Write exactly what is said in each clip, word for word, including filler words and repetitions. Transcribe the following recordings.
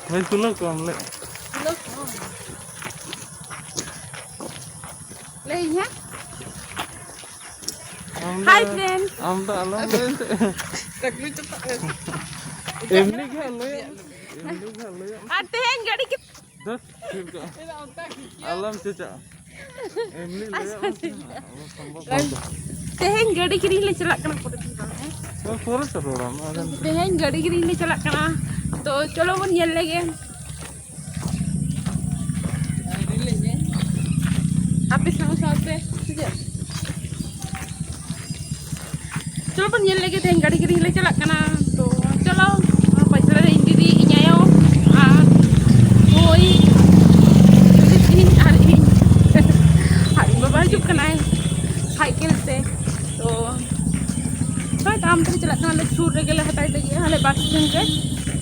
ᱵᱷᱟᱹᱭ, ᱛᱩᱞᱟᱹᱣ ᱠᱚᱣᱟᱢ ᱞᱮ᱾ ᱛᱩᱞᱟᱹᱣ ᱠᱚᱣᱟᱢ᱾ ᱞᱟᱹᱭᱟᱹᱧ ᱦᱟᱸᱜ᱾ ᱟᱢ ᱫᱚ, Hi friends. ᱟᱢ ᱫᱚ ᱟᱞᱚᱢ ᱞᱟᱹᱭ ᱛᱮ᱾ ᱴᱟᱠᱞᱩ ᱪᱟᱯᱟᱫ ᱨᱮ᱾ ᱮᱢᱱᱤ ᱜᱮ ᱦᱟᱸᱜ ᱞᱟᱹᱭᱟᱜ ᱢᱮ᱾ ᱮᱢᱱᱤ ᱜᱮ ᱦᱟᱸᱜ ᱞᱟᱹᱭᱟᱜ ᱢᱮ᱾ ᱟᱨ ᱛᱮᱦᱮᱧ ᱜᱟᱹᱰᱤ ᱠᱤ- ᱫᱟᱹᱥ, ᱴᱷᱤᱠ ᱜᱮᱭᱟ᱾ ᱟᱞᱚᱢ ᱪᱮᱪᱟᱜᱼᱟ᱾ ᱮᱢᱱᱤ ᱞᱟᱹᱭᱟᱜ ᱢᱮ᱾ ᱟᱪᱪᱷᱟ, ᱴᱷᱤᱠ ᱜᱮᱭᱟ᱾ ᱟᱵᱚ ᱥᱚᱢᱵᱷᱚᱵ ᱵᱟᱝ ᱠᱟᱱᱟ᱾ ᱛᱮᱦᱮᱧ ᱜᱟᱹᱰᱤ ᱠᱤᱨᱤᱧ ᱞᱮ ᱪᱟᱞᱟᱜ ᱠᱟᱱᱟ ᱯᱚᱨᱮ ᱫᱤᱱ ᱫᱚ, ᱦᱮᱸ? ᱦᱳᱭ, ᱯᱚᱨᱮ ᱛᱮ ᱨᱚᱲᱟᱢ, ᱟᱫᱚ ᱛᱮᱦᱮᱧ ᱜᱟᱹᱰᱤ ᱠᱤᱨᱤᱧ ᱞᱮ ᱪᱟᱞᱟᱜ ᱠᱟᱱᱟ᱾ ᱛᱚ ᱪᱚᱞᱚ ᱵᱚᱱ ᱧᱮᱞ ᱞᱮᱜᱮ᱾ ᱟᱯᱮ ᱥᱟᱶ ᱥᱟᱶᱛᱮ ᱥᱮ ᱪᱮᱫ? ᱪᱚᱞᱚ ᱵᱚᱱ ᱧᱮᱞ ᱞᱮᱜᱮ, ᱛᱮᱦᱮᱧ ᱜᱟᱹᱰᱤ ᱠᱤᱨᱤᱧ ᱞᱮ ᱪᱟᱞᱟᱜ ᱠᱟᱱᱟ᱾ ᱛᱚ ᱪᱚᱞᱚ, ᱯᱟᱹᱪᱷᱞᱟᱹ ᱨᱮ ᱤᱧ ᱫᱤᱫᱤ, ᱤᱧ ᱟᱭᱳ ᱟᱨ ᱦᱳᱭ, ᱤᱧ ᱟᱨ ᱤᱧ ᱟᱨ ᱤᱧ ᱵᱟᱵᱟ ᱦᱤᱡᱩᱜ ᱠᱟᱱᱟᱭ ᱥᱟᱭᱠᱮᱞ ᱛᱮ᱾ ᱛᱚ ᱦᱳᱭ, ᱛᱟᱲᱟᱢ ᱛᱮᱞᱮ ᱪᱟᱞᱟᱜ ᱠᱟᱱᱟ, ᱟᱞᱮ ᱥᱩᱨ ᱨᱮᱜᱮ ᱞᱮ ᱦᱟᱛᱟᱣ ᱞᱟᱹᱜᱤᱫ ᱟᱞᱮ ᱵᱟᱥ ᱥᱴᱮᱱᱰ ᱨᱮ᱾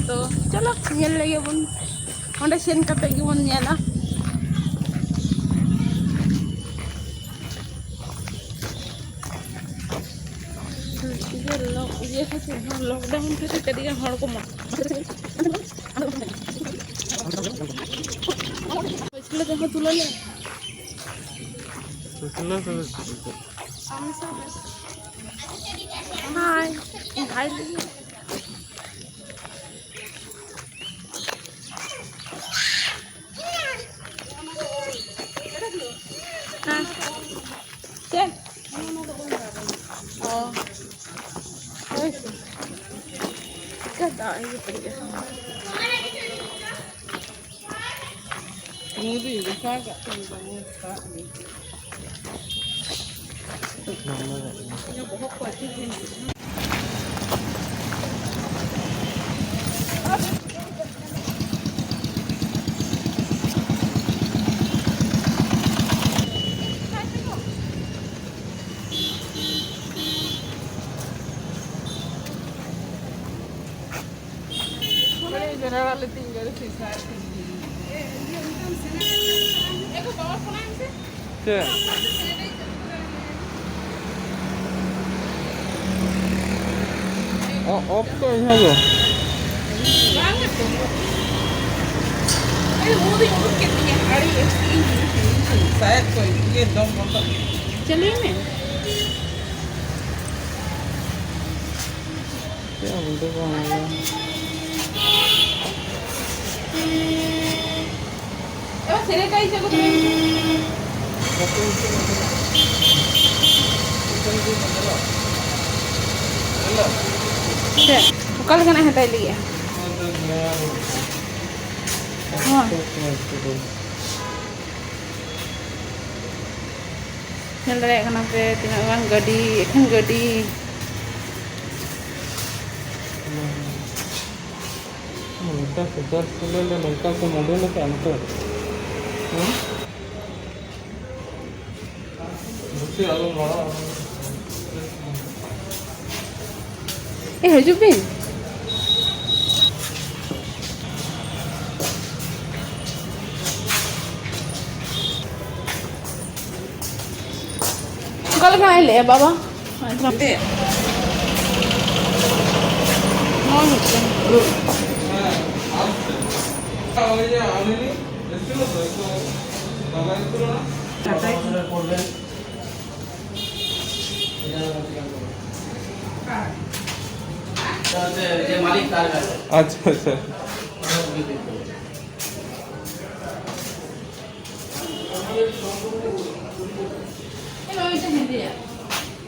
ᱛᱚ ᱪᱚᱞᱚ ᱧᱮᱞ ᱞᱮᱜᱮ ᱵᱚᱱ, ᱚᱸᱰᱮ ᱥᱮᱱ ᱠᱟᱛᱮ ᱜᱮᱵᱚᱱ ᱧᱮᱞᱟ᱾ ᱤᱭᱟᱹ ᱞᱚᱠ-, ᱤᱭᱟᱹ ᱠᱷᱟᱹᱛᱤᱨ, ᱞᱚᱠᱰᱟᱣᱩᱱ ᱠᱷᱟᱹᱛᱤᱨ ᱛᱮ ᱟᱹᱰᱤ ᱜᱟᱱ ᱦᱚᱲ ᱠᱚ ᱢᱟ-, ᱯᱟᱹᱪᱷᱞᱟᱹ ᱛᱮᱦᱚᱸ ᱛᱩᱞᱟᱹᱣ ᱞᱮ᱾ ᱯᱟᱹᱪᱷᱞᱟᱹ ᱛᱮ ᱪᱮᱫ ᱞᱮᱠᱟ? ᱦᱟᱭ, ᱦᱟᱭ ᱞᱟᱹᱜᱤᱫ᱾ ᱦᱮᱸ᱾ ᱪᱮᱫ? ᱚ᱾ ᱦᱳᱭ ᱥᱮ᱾ ᱪᱤᱠᱟᱹ ᱫᱟᱜ ᱤᱭᱟᱹ ᱯᱮᱨᱮᱡ ᱟᱠᱟᱱᱟ᱾ ᱱᱤᱭᱟᱹ ᱫᱚᱧ ᱜᱷᱟᱥᱟᱣ ᱠᱟᱜ ᱛᱤᱧ ᱫᱚ, ᱱᱤᱭᱟᱹ ᱫᱚ ᱥᱟᱵ ᱢᱮ᱾ ᱪᱮᱫ? ᱚᱯᱷ ᱠᱚ ᱤᱧ ᱦᱚᱸ ᱜᱚ᱾ ᱵᱟᱝ ᱟ ᱛᱚ᱾ ᱟᱨᱮ, ᱩᱱ ᱫᱚᱧ ᱩᱰᱩᱠ ᱠᱮᱫ ᱛᱤᱧᱟ, ᱟᱹᱰᱤ ᱥᱟᱭᱮᱫ ᱠᱚ ᱤᱭᱟᱹ ᱫᱚᱢ ᱵᱚᱱᱫᱚ᱾ ᱪᱟᱹᱞᱩᱭ ᱢᱮ᱾ ᱪᱮᱫ ᱦᱚᱸ ᱵᱚᱱᱫᱚ ᱵᱟᱝ ᱦᱩᱭᱩᱜᱼᱟ᱾ ᱪᱮᱫ? ᱚᱠᱟ ᱞᱮᱠᱟᱱᱟᱜ ᱦᱟᱛᱟᱣ ᱞᱟᱹᱜᱤᱫᱼᱟ? ᱱᱚᱣᱟ᱾ ᱧᱮᱞ ᱫᱟᱲᱮᱭᱟᱜ ᱠᱟᱱᱟ ᱯᱮ ᱛᱤᱱᱟᱹᱜ ᱜᱟᱱ ᱜᱟᱹᱰᱤ, ᱮᱠᱷᱮᱱ ᱜᱟᱹᱰᱤ᱾ ᱱᱚᱝᱠᱟ ᱥᱩᱫᱷᱟᱹ ᱥᱩᱫᱷᱟᱹ ᱞᱮ ᱱᱚᱝᱠᱟ ᱠᱚ ᱢᱚᱰᱮᱞ ᱟᱠᱟᱫᱼᱟ ᱱᱤᱛᱚᱜ᱾ ᱦᱮᱸ? ᱵᱮᱥᱤ ᱟᱞᱚᱢ ᱨᱚᱲᱟ᱾ ᱮ, ᱦᱤᱡᱩᱜ ᱵᱤᱱ᱾ ᱚᱠᱟ ᱞᱮᱠᱟᱱᱟᱜ ᱮ ᱞᱟᱹᱭᱮᱜᱼᱟ ᱵᱟᱵᱟ? ᱱᱚᱜᱼᱚᱭ ᱢᱤᱫᱴᱮᱱ᱾ ᱟᱪᱪᱷᱟ, ᱟᱪᱪᱷᱟ᱾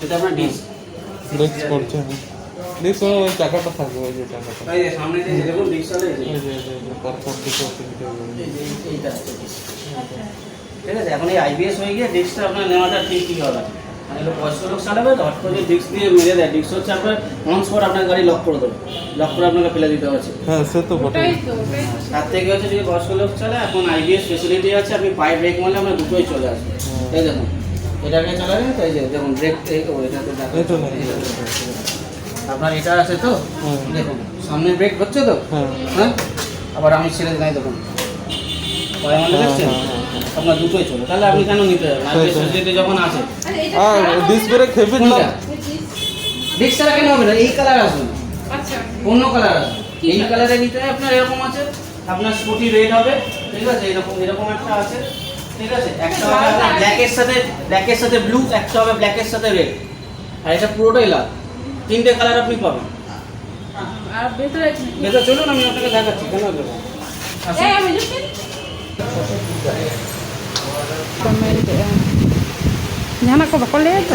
এটা আপনার ডিস্ক। ডিস্ক পড়ছে, হ্যাঁ। ডিস্ক ওই চাকাটা থাকবে, ওই যে চাকাটা। এই যে সামনে যে দেখুন ডিস্ক চলে, এই যে। এই যে, এই যে, এই যে, পর পর দুটো তিনটে। এই যে, এই, এইটা হচ্ছে ডিস্ক। ঠিক আছে, এখন এই আইবিএস হয়ে গিয়ে ডিস্কটা আপনার নেওয়াটা ঠিক কি হবে? মানে হলো বয়স্ক লোক চালাবে তো, হট করে যদি ডিস্ক দিয়ে মেরে দেয়, ডিস্ক হচ্ছে আপনার অন স্পট আপনার গাড়ি লক করে দেবে, লক করে আপনাকে ফেলে দিতে হচ্ছে। হ্যাঁ, সে তো বটে। ওটাই তো, ওটাই তো। তার থেকে হচ্ছে যদি বয়স্ক লোক চালায়, এখন আইবিএস ফেসিলিটি আছে, আপনি পায়ে ব্রেক মারলে আপনার দুটোই চলে আসবে। হ্যাঁ। এই দেখুন, এটাকে চালালে তো এই যে দেখুন ব্রেক, এই তো এটা তো দেখো। এই তো নেই। এই দেখুন। আপনার এটা আছে তো? হুম। দেখুন, সামনে ব্রেক হচ্ছে তো? হ্যাঁ। হ্যাঁ? আবার আমি ছেড়ে দিলাম, এই দেখুন। পরে আমাদের হ্যাঁ, দেখছেন? হ্যাঁ, হ্যাঁ, হ্যাঁ। আপনার দুটোই চলে। তাহলে আপনি কেন নিতে যাবেন? আর সেই তো। ফেসিলিটি যখন আছে। আর ডিস্ক ব্রেক হেভি না? কোনটা? ডিস্ক ছাড়া কেন হবে না? এই কালার আসবে না। আচ্ছা। অন্য কালার আছে। এই কালারে নিতে হয় আপনার, এরকম আছে, আপনার স্পোর্টি রেড হবে, ঠিক আছে? এরকম, এরকম একটা আছে, ঠিক আছে? একটা হবে আপনার ব্ল্যাকের সাথে, ব্ল্যাকের সাথে ব্লু, একটা হবে ব্ল্যাকের সাথে রেড, আর এটা পুরোটাই লাল। তিনটে কালার আপনি পাবেন। আর ভেতরে আছে নাকি? ভেতরে চলুন, আমি আপনাকে দেখাচ্ছি। কেন দেবো? আসুন। এই, আমি ᱡᱟᱦᱟᱱᱟᱜ ᱠᱚ ᱵᱟᱠᱚ ᱞᱟᱹᱭᱟ ᱛᱚ?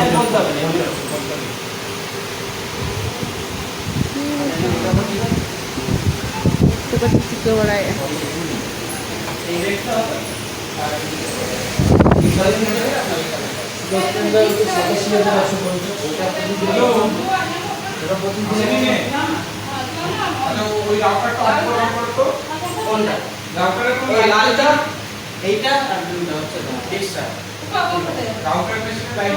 ᱪᱮᱫ ᱠᱚ ᱪᱤᱠᱟᱹ ᱵᱟᱲᱟᱭᱮᱫᱼᱟ? দশ পনেরো হাজার সাতাশি হাজার একশো পঞ্চাশ। ওই রাউটারটা অন করো, অন করো তো। কোনটা? রাউটারের কোন ওই লালটা, এইটা আর ব্লুটা হচ্ছে তোমার, ডিশটা। রাউটার মেশিনে লাইট।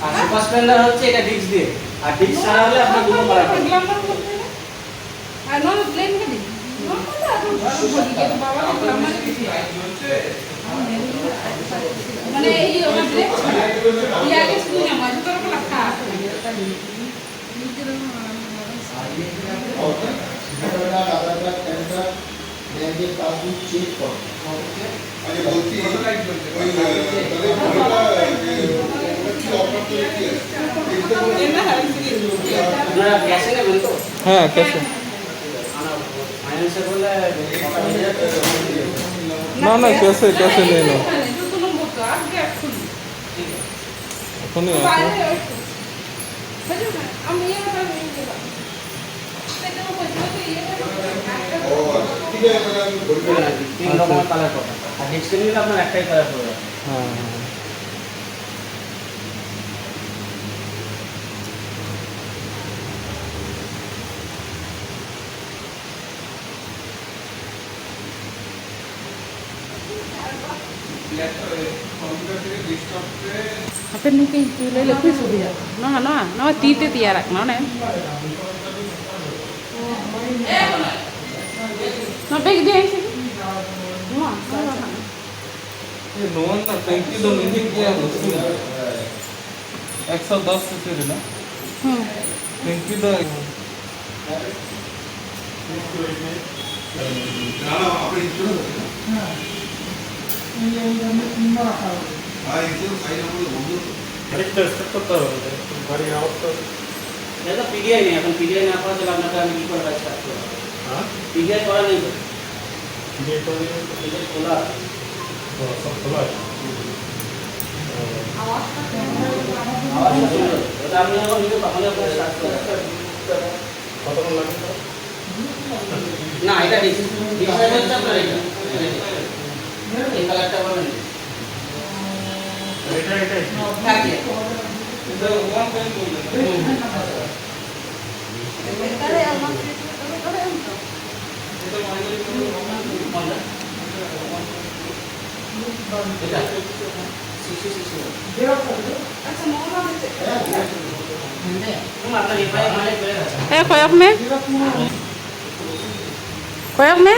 আর সুপার স্প্লেন্ডার হচ্ছে এটা ডিশ দিয়ে, আর ডিশ ছাড়া হলে আপনার দুটো কালার পাবেন। ᱟᱨ ᱱᱚᱣᱟ ᱫᱚ ᱯᱞᱮᱱ ᱜᱮ ᱫᱤ᱾ ᱱᱚᱣᱟ ᱠᱚᱫᱚ ᱟᱫᱚ ᱵᱟᱹᱜᱤ ᱜᱮ ᱵᱟᱵᱟ ᱫᱚ ᱠᱟᱢᱟᱣ ᱜᱮ᱾ ᱢᱟᱱᱮ ᱤᱭᱟᱹ ᱚᱱᱟ ᱵᱞᱮᱠ ᱪᱷᱟᱲᱟ᱾ ᱤᱭᱟᱹ ᱜᱮ ᱥᱩᱫᱷᱩ ᱧᱟᱢᱚᱜᱼᱟ, ᱡᱚᱛᱚ ᱨᱚᱠᱚᱢ ᱞᱟᱴᱷᱟ ᱟᱠᱚ᱾ ব্যাংকের পাসবুক চেক করো। আচ্ছা, বলছি, ওই, আহ, তাহলে ওটা, আহ, ওটা কি অফার করে কি আছে? আপনারা ক্যাশে নেবেন তো? হ্যাঁ, ক্যাশে। ফাইন্যান্সে বললে না, না, ক্যাশে, ক্যাশে নিয়ে নাও। এখনই আসো। তিন রকমের কালার পাবেন। আর নেক্সট দিন আপনার একটাই কালার পড়বে। হ্যাঁ, হ্যাঁ। ᱦᱟᱯᱮ ᱱᱩᱭ ᱠᱟᱹᱡ ᱞᱟᱹᱭ ᱞᱮ, ᱚᱠᱚᱭ ᱥᱩᱵᱤᱫᱷᱟ? ᱱᱚᱣᱟ, ᱱᱚᱣᱟ, ᱱᱚᱣᱟ ᱛᱤ ᱛᱮ ᱛᱮᱭᱟᱨᱟᱜ ᱠᱟᱱᱟ, ᱚᱱᱮ᱾ ᱱᱚᱣᱟ ᱵᱮᱜᱽ ᱤᱫᱤᱭᱟᱭ ᱥᱮ? ᱱᱚᱣᱟ, ᱱᱚᱣᱟ ᱫᱚ ᱱᱟᱦᱟᱜ᱾ ᱮ, ᱱᱚᱣᱟ ᱨᱮᱱᱟᱜ ᱴᱮᱝᱠᱤ ᱫᱚ ᱱᱤᱱᱟᱹᱜ ᱜᱮᱭᱟ, ᱢᱩᱥᱠᱤᱞ᱾ ᱮᱠᱥᱚ ᱫᱚᱥ ᱥᱤᱥᱤ ᱨᱮᱱᱟᱜ᱾ ᱦᱩᱸ᱾ ᱴᱮᱝᱠᱤ ᱫᱚ গাড়িটা স্টার্ট করতে হবে, গাড়ি আওয়াজ তো। এটা তো পিডিআই নেই, এখন পিডিআই না পাওয়া গেলে আপনাকে আমি কি করে গাড়ি স্টার্ট করবো? হ্যাঁ? পিডিআই করা নেই তো। পিডিআই করা নেই তো? পিডিআই খোলা আছে। ও, সব খোলা আছে। ও। আওয়াজটা শুনবেন। ওটা আপনি যখন নিজে তখনই আপনার স্টার্ট করবেন। কতক্ষণ লাগবে? না, এটা ডিস-, ডিসচার্জ হচ্ছে আপনার এটা। এই কালারটা বলেন। এটা, এটা। হ্যাঁ, এটা। হুম। ᱮ, ᱠᱚᱭᱚᱜ ᱢᱮ᱾ ᱠᱚᱭᱚᱜ ᱢᱮ᱾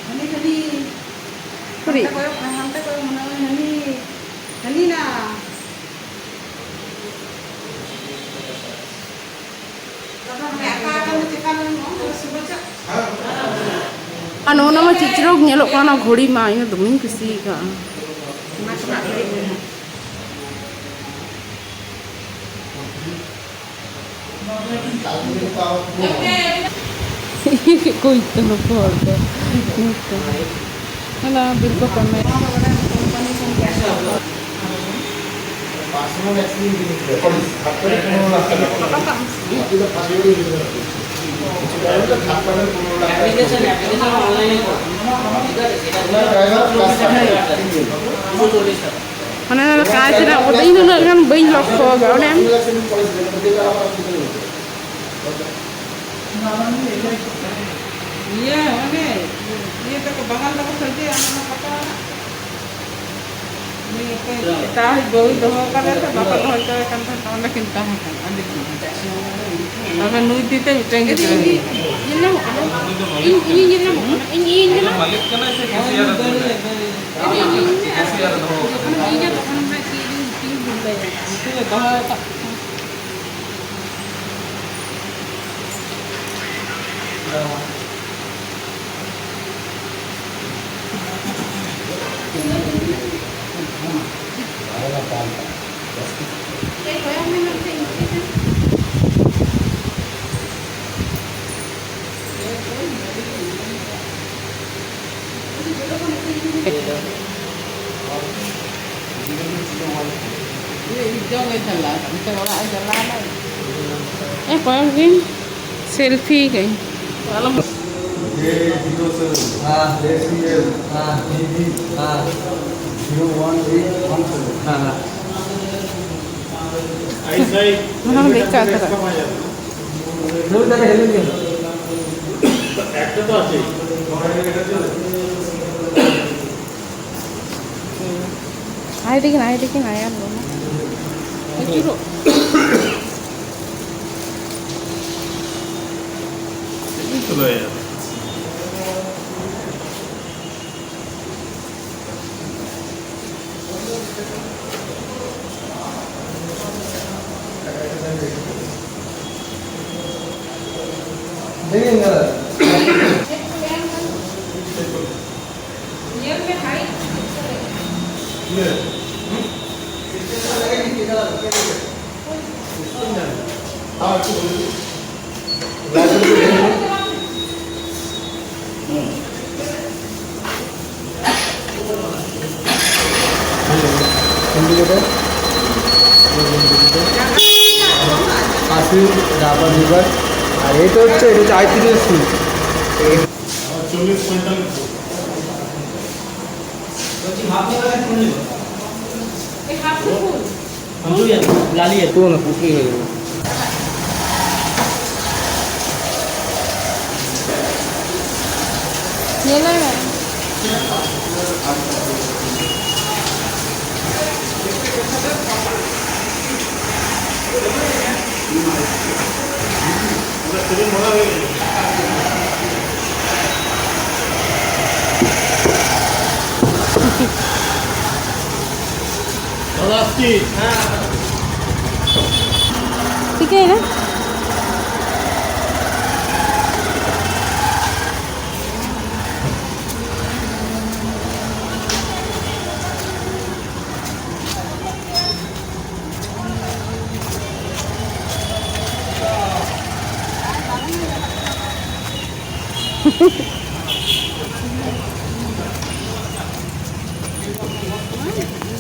ᱦᱟᱹᱱᱤ, ᱦᱟᱹᱱᱤ᱾ ᱩᱠᱩᱨᱤᱡ? ᱦᱟᱱᱛᱮ ᱠᱚᱭᱚᱜ ᱢᱮ, ᱦᱟᱱᱛᱮ ᱠᱚᱭᱚᱜ ᱢᱮ, ᱦᱟᱹᱱᱤ, ᱦᱟᱹᱱᱤ ᱱᱟ᱾ ᱟᱨ ᱱᱚᱜᱼᱚ ᱱᱟ ᱢᱟ ᱪᱮᱫ ᱪᱚᱨᱚᱠ ᱧᱮᱞᱚᱜ ᱠᱟᱱᱟ, ᱚᱱᱟ ᱜᱷᱚᱲᱤ ᱢᱟ, ᱤᱧ ᱫᱚ ᱫᱚᱢᱮᱧ ᱠᱩᱥᱤᱭᱟᱠᱟᱜᱼᱟ᱾ ᱤᱭᱟᱹ ᱠᱮᱫ ᱠᱚ ᱤᱧ ᱫᱚ ᱱᱩᱠᱩ ᱦᱚᱲ ᱫᱚ᱾ ᱦᱮᱸ ᱛᱚ᱾ ᱦᱟᱱᱟ ᱵᱤᱞ ᱠᱚ ᱯᱮᱢᱮᱱᱴ᱾ ᱢᱟᱱᱮ ᱚᱱᱟ ᱠᱟᱸᱪ ᱨᱮᱱᱟᱜ ᱠᱚᱫᱚ ᱤᱧ ᱫᱚ ᱩᱱᱟᱹᱜ ᱜᱟᱱ ᱵᱟᱹᱧ ᱞᱚᱠᱠᱷᱚ ᱟᱠᱟᱫᱼᱟ, ᱚᱱᱮ ᱤᱭᱟᱹ, ᱚᱱᱮ, ᱤᱭᱟᱹ ᱛᱟᱠᱚ, ᱵᱟᱝᱜᱟᱞ ᱛᱟᱠᱚ ᱥᱟᱹᱜᱟᱹᱭ, ᱚᱱᱟ ᱢᱟ ᱯᱟᱛᱟ ᱚᱲᱟᱜ᱾ ᱱᱩᱭ ᱚᱠᱚᱭ ᱮᱴᱟᱜ ᱦᱚᱲᱤᱡ ᱵᱟᱹᱦᱩᱭ ᱫᱚᱦᱚ ᱟᱠᱟᱫᱮ ᱛᱮ ᱵᱟᱠᱚ ᱫᱚᱦᱚ ᱦᱚᱪᱚ ᱟᱭ ᱠᱟᱱ ᱛᱟᱦᱮᱸᱫ, ᱚᱸᱰᱮ ᱠᱤᱱ ᱛᱟᱦᱮᱸ ᱠᱟᱱᱟ ᱟᱹᱰᱤ ᱫᱤᱱ᱾ ᱛᱚᱵᱮ ᱱᱩᱭ ᱛᱤ ᱛᱮ ᱢᱤᱫᱴᱮᱱ ᱜᱤᱫᱽᱨᱟᱹ ᱦᱩᱭᱩᱜ ᱠᱟᱱᱟ᱾ ᱧᱮᱞ ᱧᱟᱢᱚᱜ ᱠᱟᱱᱟ? ᱤᱧ, ᱤᱧ ᱧᱮᱞ ᱧᱟᱢᱚᱜ ᱠᱟᱱᱟ? ᱤᱧ, ᱤᱧ ᱧᱮᱞ ᱧᱟᱢᱚᱜ ᱠᱟᱱᱟ? ᱢᱟᱹᱞᱤᱠ ᱠᱟᱱᱟᱭ ᱥᱮ ᱠᱮᱥᱤᱭᱟᱨ ᱟᱹᱛᱩ ᱨᱮ? ᱮ, ᱠᱚᱭᱚᱜ ᱜᱤᱧ, ᱥᱮᱞᱯᱷᱤ ᱜᱟᱹᱧ᱾ ᱟᱞᱚᱢ ᱡᱮ ᱡᱤᱨᱳ ᱥᱮᱵᱷᱮᱱ, ᱦᱮᱸ, ᱡᱮ ᱥᱤ ᱮᱞ, ᱦᱮᱸ, ᱡᱤ ᱵᱤ, ᱦᱮᱸ, zero one eight one seven. ᱦᱮᱸ, ᱦᱮᱸ᱾ ᱚᱱᱟ ᱦᱚᱸ ᱵᱮᱠᱟᱨ ᱫᱷᱟᱨᱟ᱾ ᱫᱩᱲᱩᱵ ᱫᱟᱲᱮ ᱦᱮᱞᱤᱧ ᱜᱮ᱾ একটা তো আছে। ᱦᱩᱸ᱾ ᱟᱭ ᱫᱮᱠᱷᱤᱱ, ᱟᱭ ᱫᱮᱠᱷᱤᱱ, ᱟᱭᱟᱨ ᱵᱟᱹᱱᱩᱜ᱾ ᱟᱹᱪᱩᱨᱚᱜ᱾ ᱪᱮᱫ ᱤᱧ ᱪᱟᱞᱟᱣᱮᱭᱟ? খাসি, রাবার লিভার, আর এই তো হচ্ছে, এটা হচ্ছে আই থ্রি এস সি। চল্লিশ পঁয়তাল্লিশ। বলছি, হাফ লিভার এক ফুল নিব। এই হাফ ফুল। লালি আছে। পুরো না, পুরোটাই হয়ে যাবে। ᱪᱤᱠᱟᱹᱭᱮᱱᱟ?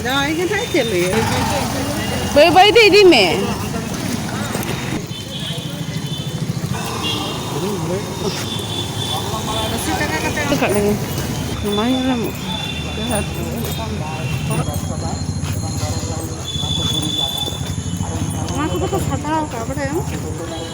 ᱡᱟᱶᱟᱭ ᱜᱮ ᱱᱟᱦᱟᱜ ᱪᱮᱫ ᱞᱟᱹᱭᱟ? ᱵᱟᱹᱭ ᱵᱟᱹᱭ ᱛᱮ ᱤᱫᱤ ᱢᱮ᱾ ᱠᱟᱜ ᱞᱮᱜᱮ᱾ ᱱᱚᱣᱟ ᱧᱮᱞ ᱧᱟᱢᱚᱜ ᱠᱟᱱᱟ᱾ ᱚᱱᱟ ᱠᱚᱫᱚ ᱠᱚ ᱥᱟᱡᱟᱣ ᱠᱟᱜᱼᱟ, ᱵᱟᱰᱟᱭᱟᱢ?